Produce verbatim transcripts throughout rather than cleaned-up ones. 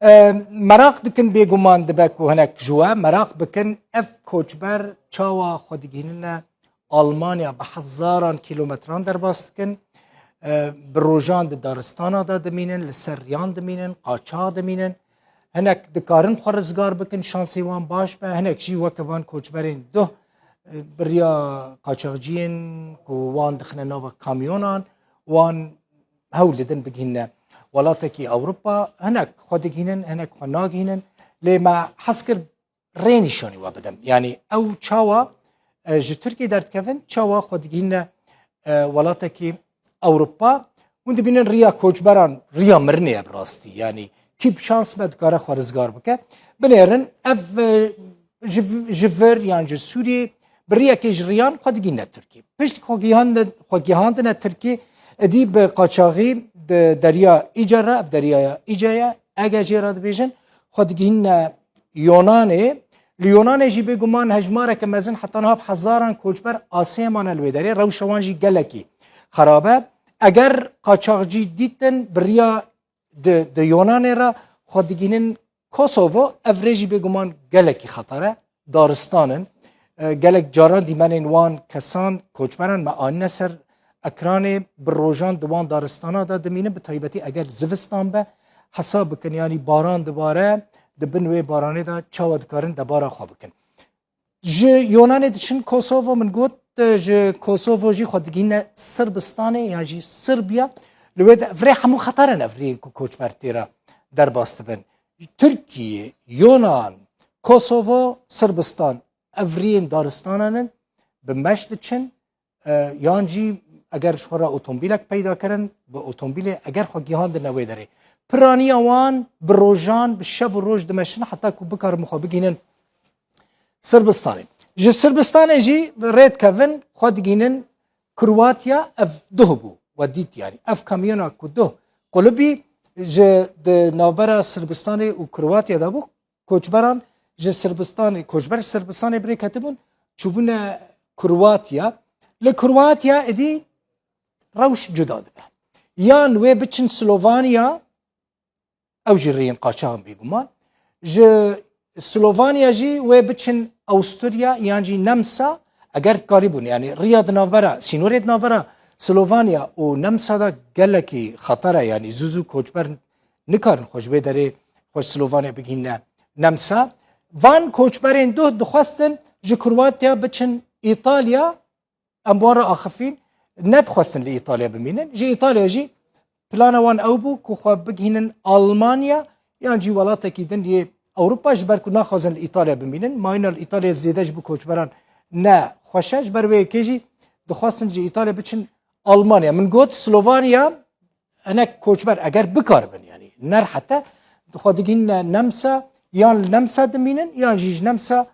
E, meraq dikin, bêguman dibe ku hinek ji we meraq bikin, ev koçber çawa xwe digihînine Almanya, bi hezaran kîlometran derbas dikin. E, bi rojan di daristana de dimînin, li ser riyan dimînin, qaçax dimînin. Hinek dikarin xwe rizgar bikin, şansê wan baş be, hinek jî weke van koçberên duh, e, bi riya qaçaxciyên ku wan dixine nava kamyonan, wan hewl didin bigihîne welatekî Ewropa, hinek xwe digihînin, hinek xwe nagihînin. Lê me hez kir rê nîşanî we bidim. Yanî ew çawa, e, ji Tirkiyê derdikevin, çawa xwe digihîne, e, welatekî Ewropa. Hûn dibînin riya koçberan, riya mirinê ye bi rastî. Yanî kî bi şans be dikare xwe rizgar bike. Binêrin ev, e, ji, ji vir yan ji Sûriyê bi riyekê ji riyan xwe digihîne Tirkiyê. Pişt xwe gihandin-, xwe gihandine Tirkiyê, êdî bi qaçaxî di Derya Îce re, ev Deryaya Îce ye, Ege jê re dibêjin, xwe digihîne Yonanê. Li Yonanê jî bêguman hejmareke mezin heta niha bi hezaran koçber asê mane li wê derê. Rewşa wan jî gelekî xerab e. Eger qaçaxcî dîtin bi riya di, di Yonanê re xwe digihînin Kosovo, ev rê jî bêguman gelekî xeter e. Daristan in. E, gelek caran dîmenên wan kesan, koçberan me anîne ser ekranê, bi rojan di wan daristana de dimînin, bi taybetî eger zivistan be, hesab bikin, yanî baran dibare, di bin wê baranê de çawa dikarin debara xwe bikin. Ji Yonanê diçin Kosovo, min got, e, ji Kosovo jî xwe digihîne Sirbistanê yan jî Sirbiya. Li wê de ev rê hemû xeter in, ev rêyên ku koçber tê re derbas dibin. Tirkiye, Yonan, Kosovo, Sirbistan, ev rêyên daristanan in, bi meş diçin, e, yan jî eger ji xwe re otomobîlek peyda kirin, bi otomobîlê eger xwe gihandine wê derê. Piraniya wan bi rojan, bi şev û roj dimeşin heta ku bikarin xwe bigihînin Sirbistanê. Ji Sirbistanê jî rê dikevin, xwe digihînin Kroatiya, ev duh bû, we dît yanî. Ev kamyona ku duh qulibî ji di navbera Sirbistanê û Kroatiya de bû, koçberan ji Sirbistanê, koçber ji Sirbistanê bi rê ketibûn, çûbûne Kroatiya. Li Kroatiya êdî rewş cuda dibe. Yan wê biçin Slovanya, ew jî rêyên qaçax in bêguman. Ji Slovanya jî wê biçin Awusturya yan jî Nemsa, eger karîbûn, yanî riya di navbera, sînorê di navbera Slovanya û Nemsa de gelekî xeter e, yanî zû zû koçber nikarin xwe ji vê derê xwe ji Slovanya bigihîne Nemsa. Van koçberên duh dixwestin ji Kroatiya biçin Îtalya, em bi wan re axifîn, nedixwestin li Îtalya bimînin. Ji Îtalya jî plana wan ew bû ku xwe bigihînin Almanya yan jî welatekî din yê Ewropa, ji ber ku naxwazin li Îtalya bimînin. Mayîna li Îtalya zêde ji bo koçberan ne xweş e, ji ber wê yekê jî dixwestin ji Îtalya biçin Almanya. Min got, Slovanya hinek koçber eger bikaribin, yanî ne rehet e, xwe digihîne Nemsa, yan li Nemsa dimînin, yan jî ji Nemsa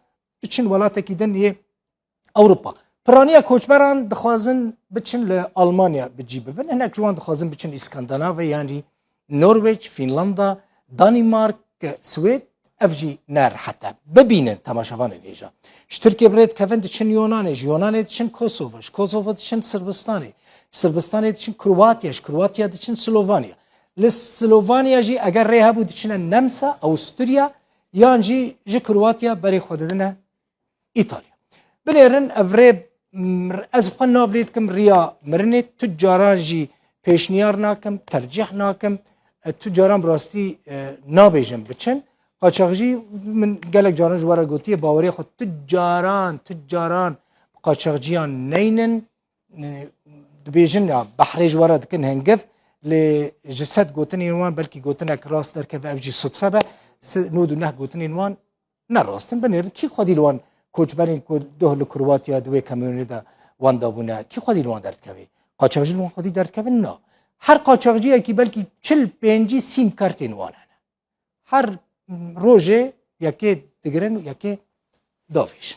biçin welatekî din yê Ewropa. Piraniya koçberan dixwazin biçin li Almanya bi cî bibin. Hinek ji wan dixwazin biçin Îskandinavya, yanî Norwêc, Fînlanda, Danîmark, Swêd, ev jî ne rehet e. Bibînin temaşevanên hêja. Ji Tirkiyê bi rê dikevin diçin Yonanê, ji Yonanê diçin Kosovo, ji Kosovo diçin Sirbistanê, Sirbistanê diçin Kroatiya, ji Kroatiya diçin Slovanya. Li Slovanya jî eger rê hebû diçine Nemsa, Awusturya, yan jî ji Kroatiya berê xwe didine Îtalya. Binêrin ev rê, m, ez xwe nav lê dikim riya mirinê, tu caran jî pêşniyar nakim, tercîh nakim. E, tu caran bi rastî, e, nabêjin biçin. Qaçaxcî, min gelek caran ji we re gotiye, baweriya xwe tu caran, tu caran bi qaçaxciyan neynin. E, dibêjin ya behrê ji we re dikin hingiv, lê ji sed gotinên wan belkî gotinek rast derkeve, ev jî sudfe be, si-, nod û neh gotinên wan ne rast in. Binêrin, kî xwedî li wan koçberên ku duh li Kroatiya di wê kamyonê de wenda bûne, kî xwedî li wan derdikeve? Qaçaxcî li wan xwedî derdikevin? Na. Her qaçaxciyekî belkî çil pêncî sîm kartên wan hene. Her rojê yekê digirin û yekê davêjin.